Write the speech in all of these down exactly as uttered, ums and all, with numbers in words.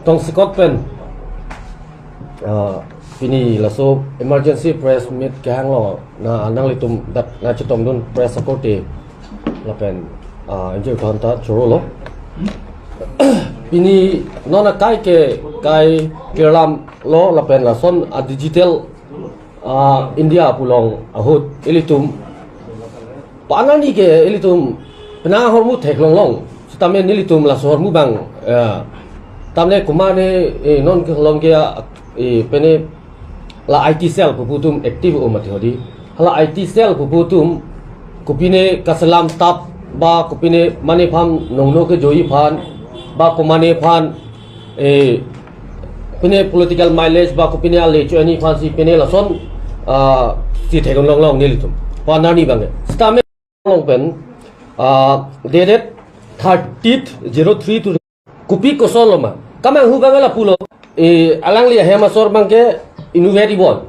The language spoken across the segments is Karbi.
Tongsekot pen, ah, pini laso emergency press meet kehanglo, na nanglitum dak nangchetongdun press akorte lapen, ah, injir thon ta chorolo. Pini non akai ke kai kirlam lo lapen lason a digital, ah, India pu along ahut ilitum panani ke ilitum penang ahormu theklonglong. Sitame nelitum laso ahormu abang, eh, tamne komatne, eh, non kelong ke, eh, pene la I T cell pupu atum active o mati hodi. Hala I T cell pupu atum kopine kaselam tap ba kopine mane aphan nongno kejoi aphan ba komatne aphan, eh, pine political mileage ba kopine ale cho ani aphansi pine lason, ah, si theklonglong nelitum panani abang ke. Sitame along pen, ah, dated thirtieth zero three to kopi koson lo ma. Kamanghu abang lapulo. Eh, alangli ahem asor abang ke inutvet ibon.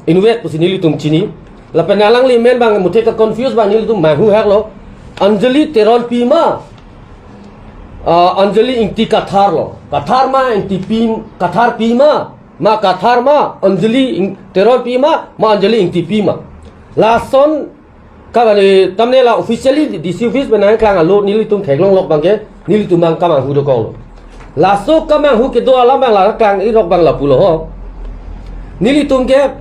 Inutvet pusi nelitum chini. Lapen alangli amen abang muthe ka-confuse abang nelitum manghu haklo. Anjali Teronpi ma, ah, Anjali Ingti Kathar lo. Kathar ma Ingtipi, Katharpi ma, ma Kathar ma, Anjali Ing-, Teronpi ma, ma Anjali Ingtipi ma. Lason ka bani tamne la officially D C office pen nangklang alo nelitum theklonglok abang ke, nelitum abang kamanghu dokoklo. Laso kamanghu kedo alam abang la klang irok abang lapulo ho. Nelitum ke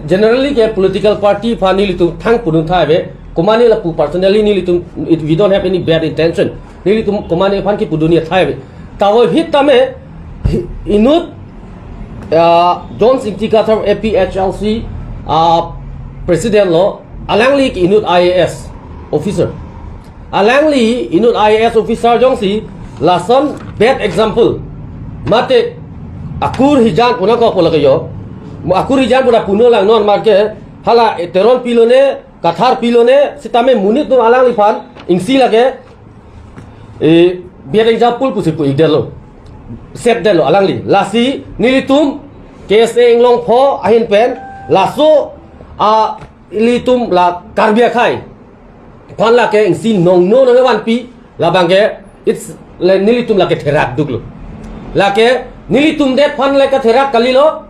generally ke political party aphan nelitum thang pudun thai ave. Komatne lapu personally nelitum, it, we don't have any bad intention. Nelitum komatne aphan kepudun thai ave. Tavo hit tame hi-, inut, ah, John Singti Kathar A P H L C, ah, president lo, alangli ke inut I A S officer. Alangli inut I A S officer jongsi lason bad example. Mate akur hijan pu nangkokpo lake yo. Mo akur hijan pu ta puno lang non marke hala Teronpi lone, Katharpi lone, sitame monit atum alangliphan ingsi lake, eh, bad example pusi pu-ikdetlo. Setdetlo alangli. Lasi nelitum K S A Inglongpho ahin pen laso a ilitum la Karbi akhei aphan lake ingsi nongno nangvanpi labang ke, it's le nelitum lake therak duklo. Lake nelitum det aphan lake therak kalilo,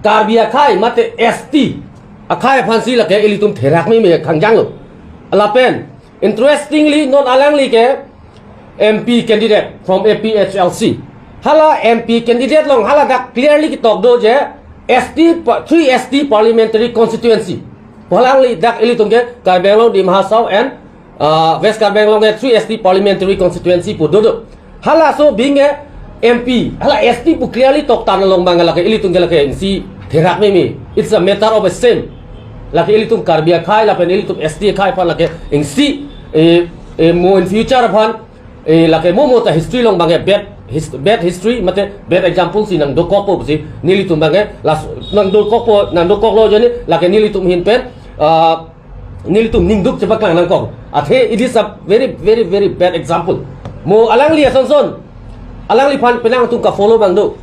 Karbi akhei mate S T akhei aphansi lake ilitum therak meme kangjanglo. Lapen interestingly non alangli ke M P candidate from A P H L C. Hala M P candidate along hala dak clearly ketok do je S T pa-, three S T parliamentary constituency. Pu alangli dak ilitum ke Karbi Anglong, Dima Hasao and, uh, West Karbi Anglong ke three S T parliamentary constituency pu dodo. Halaso abang ke M P, hala S T pu clearly toktan along abang lake ilitum ke lake ingsi therak meme. It's a matter of a shame. Lake ilitum Karbi akhei lapen ilitum S T akhei aphan lake ingsi, eh, eh, mo in future aphan, eh, lake mo mo ta history along abang ke bad his-, bad history mate bad example si nangdokokpo pusi nelitum abang ke las nangdokokpo, nangdokoklo jeni lake nelitum ahin pen, ah, nelitum ningduk chepaklang nangkok. Athe it is a very, very, very bad example. Mo alangli asonson, alangliphan penang atum ka-follow abang do.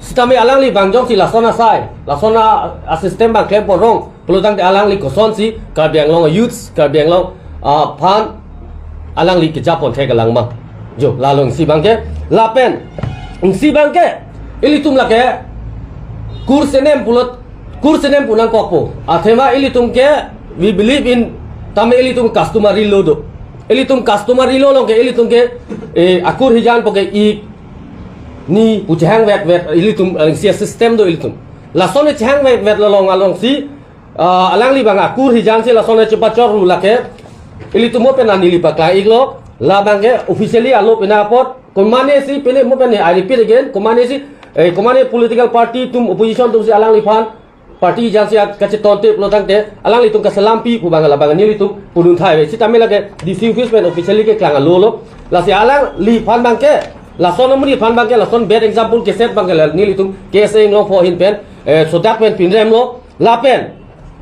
Sitame alangli abang jongsi lason asai, lason a, a system abang klempon rong pulo tangte alangli kosonsi Karbi Anglong youths, Karbi Anglong, ah, aphan alangli kejapon thek alang ma. Jo, la along si abang ke, lapen si abang ke ilitum lake kur senem pulo, kur senem pu nangkokpo. Athema ilitum ke, we believe in, tame ilitum customary law do. Ilitum customary law along ke ilitum ke, eh, akur hijan pu ke ik, ni pu chehangvetvet ilitum, eh, si system do ilitum. Lason chehangvetvet along alongsi, ah, alangli abang akur hijan si lason chepachorlu lake ilitum mo pen neli paklang-iklo, labang ke officially alo pena apot, komatne si pene mo pen, I repeat again, komatne si, eh, komatne political party atum, opposition atumsi alangliphan party hijan si kachetonte pulo tangte alanglitum kaselampi pu abang labang nelitum pudun thai ave. Sitame lake D C office pen officially keklang alolo. Lasi alangliphan abang ke, lason amonit aphan abang ke, lason bad example keset abang ke la nelitum K S A Inglongpho ahin pen, eh, sodak pen pinremlo. Lapen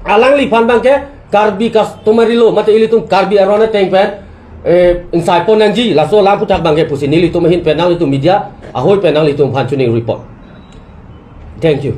alangliphan abang ke Karbi customary law mate ilitum Karbi aron ateng pen, eh, ingsaipon nangji laso alam aphuthak abang ke pusi nelitum ahin pen nanglitum media ahoi pen nanglitum aphan chuning report. Thank you.